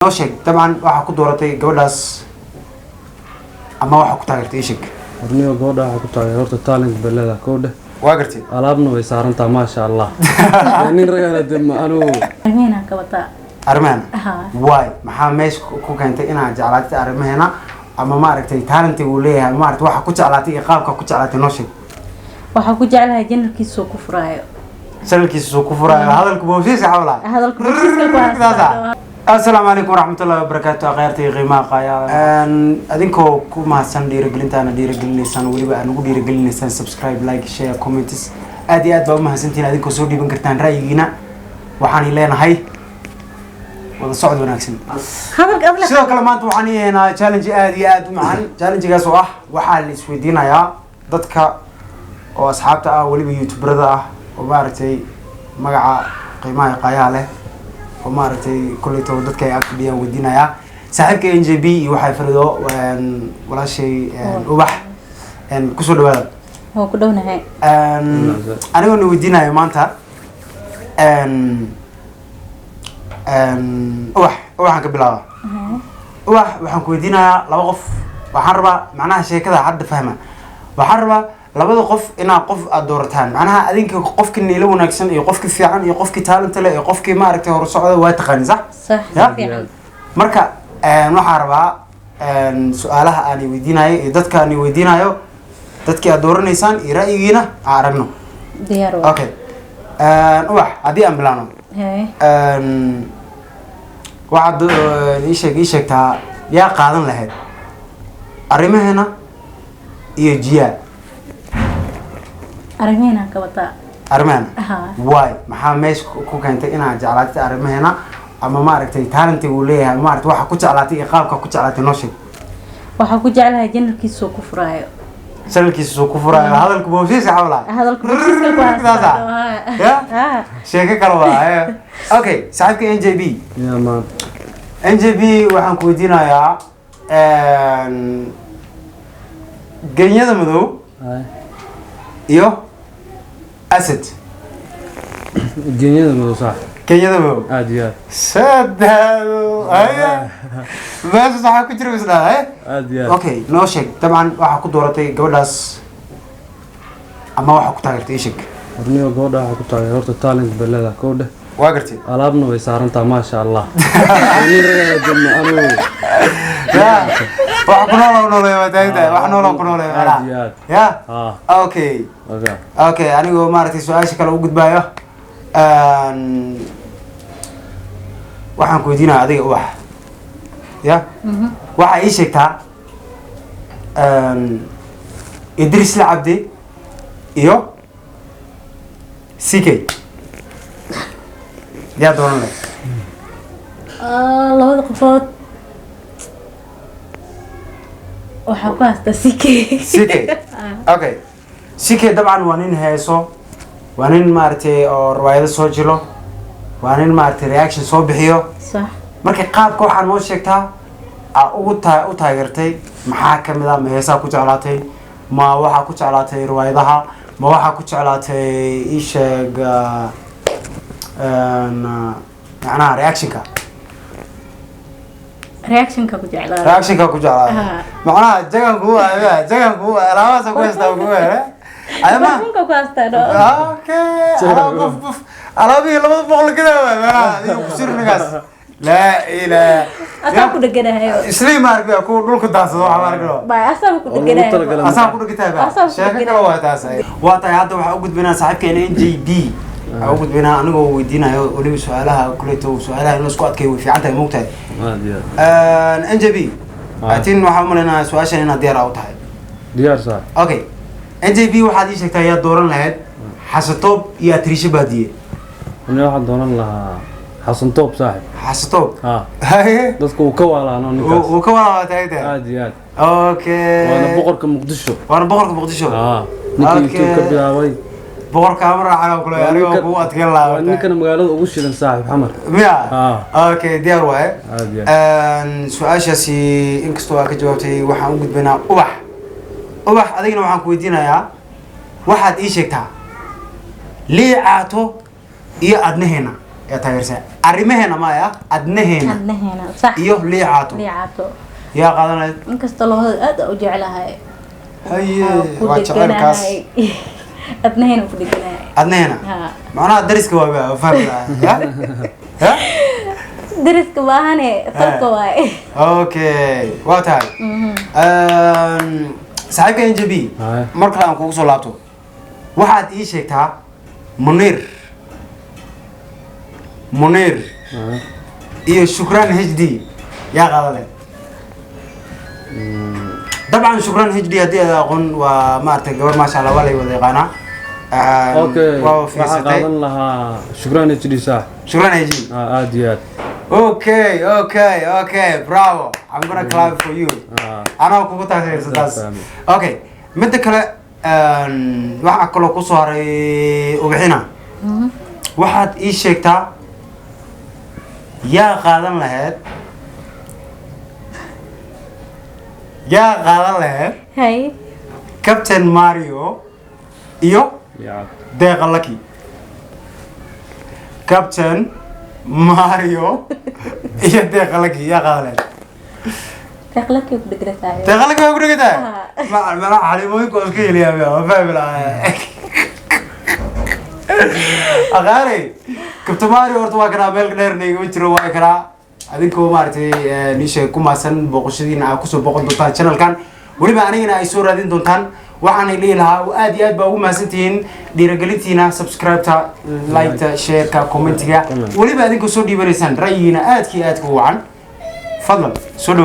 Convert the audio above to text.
Noo sheeg, dabcan waxaa ku dooratay gabadhaas ama waxaa ku taageertay, ii sheeg. Horniyo, gabadha waxaa ku taageer horta talent bay leedahay, kow dheh. Waa gartay. Alaabna way saarantaa, maasha Allah. Nin ragana de ma anugu. Arrimaheena ka wataa. Arrimaheena? Haa. Waay, maxaa meesha ku keentay inaad jeclaatay arrimaheena ama maaragtay talentiga uu leeyahay ama maaragtay waxa ku jeclaatay iyo qaabka ku jeclaatay? Noo sheeg. Waxaa ku jeclahay channelkiisuu ku furaayo. Channelkiisa suu ku furaayo, hadalka boobsiiska xawla. Hadalka boobsiiska ku haystaa. Asalaamu calaykum waraxmatullahi wabarakaatu. Akhyaarta iyo qiimaha qaaya, adinkoo ku mahadsan dhiirigelintaana dhiirigelinaysaan, weliba aan ugu dhiirigelinaysaan subscribe, like, share, comments. Aad iyo aad baa umahadsantihiin. Adinkoo soo dhiiban kartaan ra'yigiina, waxaan leenahay wada socod wanaagsan. Hadalka adla. Sidoo kale maanta waxaan ihaynaa challenge aad iyo aad u macaan. Challengegaas oo ah waxaa la isweydiinayaa dadka oo asxaabta ah, weliba youtuberada ah oo maaragtay magaca qiimaha iyo qaayaha leh oo maaragtay kolleyto dadka ay ag fadhiyaan weydiinayaa. Saaxiibka NJB iyo waxay fadhido walaashay Ubax. Kusoo dhawaada. Waa ku dhownahay. Anigoo na weydiinayo maanta Ubax, Ubaxaan ka bilaaba. Ubax, waxaan ku weydiinayaa laba qof. Waxaan rabaa macnaha sheekada hadda fahma. Waxaan rabaa labada qof inaad qof aad doorataan, macnaha adinka qofkii niila wanaagsan iyo qofkii fiican iyo qofkii talent leh iyo qofkii maaragtay hore socda waa taqaanin, sax? Sax. Ya? Si fiican. Marka waxaan rabaa su-aalaha aan weydiinayo iyo dadka aan weydiinayo, dadkii aad dooranaysaan iyo ra'yigiina aan aragno. Diyaar waa. Okay, Ubax, haddii aan bilaano, Haye. Waxaad ii sheegtaa yaa qaadan lahayd, arrimaheena iyo jiyaa? Arrimaheena ka wataa. Arrimaheena? Haa. Waay, maxaa meesha ku keentay inaad jeclaatay arrimaheena ama maaragtay talentiga uu leeyahay ama maaragtay waxa ku jeclaatay iyo qaabka ku jeclaatay? Noo sheeg. Waxaa ku jeclahay channelkiisuu ku furaayo. Channelkiisa suu ku furaayo, hadalka boobsiiska xawla. Hadalka boobsiiska ku Saasa. haystaa. Ya? Haa. Sheeko kale waa. Okay, saaxiibka NJB. Ya maan. NJB, waxaan ku weydiinayaa genyada madow Hay. iyo Asad. Genyada madow, sax. Genyada madow. Aad iyo aad. Sadaado aya meeshaas waxaa ku jira isdhaa. Aad iyo aad. Okay, noo sheeg, dabcan waxaa ku dooratay gabadhaas ama waxaa ku taageertay, ii sheeg. Horniyo, gabadha waxaa ku taageer horta talent bay leedahay, kow dheh. Waa gartay. Alaabna way saarantaa, maasha Allah. Nin ragana de ma anugu. Ya, wax ku nool noolay waa taagtahay, wax nool ku noolay. Aad iyo aad. Ya. Haa. Okay. Okay. Okay, anigoo maaragtay su-aasha kale u gudbaayo, waxaan ku weydiinaya adiga Ubax, ya, waxaa ii sheegtaa Idris la Cabdi iyo CK, yaa dooran leh? Labada qofood waxaa ku haystaa CK. CK. Okay, CK dabcan waa nin heeso, waa nin maaragtay oo riwaayado soo jilo, waa nin maaragtay reaction soo bixiyo. Sax. Marka qaabka waxaa noo sheegtaa aa ugu taa u taageertay, maxaa kamid ah? Ma heesaa ku jeclaatay, ma waxaa ku jeclaatay riwaayadaha, ma waxaa ku jeclaatay, ii sheeg, macnaha reactionka? Reactionka ku jeclaa. Reactionka ku jeclaatay? Ah. Macnaha jagan kugu ayaa jagan kugu alaabahaasa ku haystaa kugu hele ayama. Barfunka ku haystaa dho. Okay, alaab buf buf, alaabihii 200 gadaa waay, macnaha adiga ku sirnigaas laa ilaa. Asaa ku dheganahayo. Isli maaragtay kuwa dhulka daadsado waxa maaragtay. Bay asaa ku Oo loogu dheganahayo. talagalay. Asaa ku dhigtay ba. Asaa ku sheeko dhigtay. Kale waa taas. Waa tahay. Hadda waxaa u gudbinaa saaxiibkeena NJB. Waxaa u gudbinaa anigoo weydiinayo weliba su-aalaha kuleeto, su-aalaha in la isku adkeeyo way fiican tahay, moogtahay. Aad iyo aad. NJB. Ah. Atin waxaa umalaynaa su-aashan inaad diyaar u tahay. Diyaar, sax. Okay, NJB, waxaad ii sheegtaa yaa dooran lahayd, Xasatoob iyo Atriisho Baadiye? Aniga waxaan doonan lahaa Xasan Toob, saaxib. Xasatoob? Haa. Haye. Dadka uu ka waalaano ninkaas. Uu ka walaabaa taagtahay. Aad iyo aad. Okay. Waana boqorka Muqdisho. Waana boqorka Muqdisho. Haa, ninka YouTube ka bilaabay. Boqorka ama raacan kule. Waa anigoo ninka- kugu adkeyn lahaa. Waa ninkana magaalada ugu shidan, saaxib, Xamar. Miya? Haa. Okay, diyaar waaye. Aad iyo aad. Su-aashaasi inkastoo aa ka jawaabtay, waxaan u gudbaynaa Ubax. Ubax, adigana waxaan ku weydiinayaa, waxaad ii sheegtaa Lii Caato iyo Adnaheena Yaa taageersan arrimaheena maya, Adnaheena? Adnaheena, sax. Iyo Liicaato. Liicaato. Yaa qaadan lahayd? Inkastoo labadooda aad u jeclahay. Haye. Waxaa ku Waa jaceylkaas. dheganahay Adnaheena, ku dheganahay. Adnaheena. Ha. Macnaha dariska waa fahmi lahaa ya ya. Dariska maahane, tolka waaye. Okay, waa tahay. Saaxiibka NJB. Haye. Mar kale aan kugu soo laabto, waxaad ii sheegtaa Muniir, Muniir iyo Shukran HD yaa qaadan lahayd? Dabcan Shukran HD haddii aad aqoon, waa maaragtay gabar, maasha Allah, waa lay wada yaqaanaa. Okay. Waa waxaa fiirsatay. Qaadan lahaa Shukran HD, sax. Shukran HD. Ah, aad iyo aad. Okay, bravo, I'm gonna clap for you. Anaa kugu taageersan taas. Fahmi. Okay, midda kale, waxaa kaloo kusoo haray Ubixina, waxaad ii sheegtaa yaa qaadan lahayd, yaa qaadan lahayd Hay. Captain Mario iyo Liicaato. Deeqa Lucky? Captain Mario iyo Deeqa Lucky yaa qaadan lahayd? Deeqlakii ku dhegantahay. Deeqa Lucky waa ku dhegantahay. Ah. Ma mana xalimooyinku waa iska heliyaa, ma fahmi lahaa. Aqaanay Captain Mario horta waa kanaa, meel dheer igama jiro, waa kanaa. Adinkoo maaragtay niisha ku maasan booqashadiina aad kusoo booqan doontaan channelkan, weliba anigana ay soo raadin doontaan. Waxaanay dhihi lahaa aad iyo aad baa ugu mahadsantihiin dhiirigelintiina, subscribe-ta, like-ta, share-ka, comment-iga. Comment. Weliba adinkoo soo dhiibanaysaan ra'yigiina aadka iyo aadka u wacan. Fadlan soo dhawaada.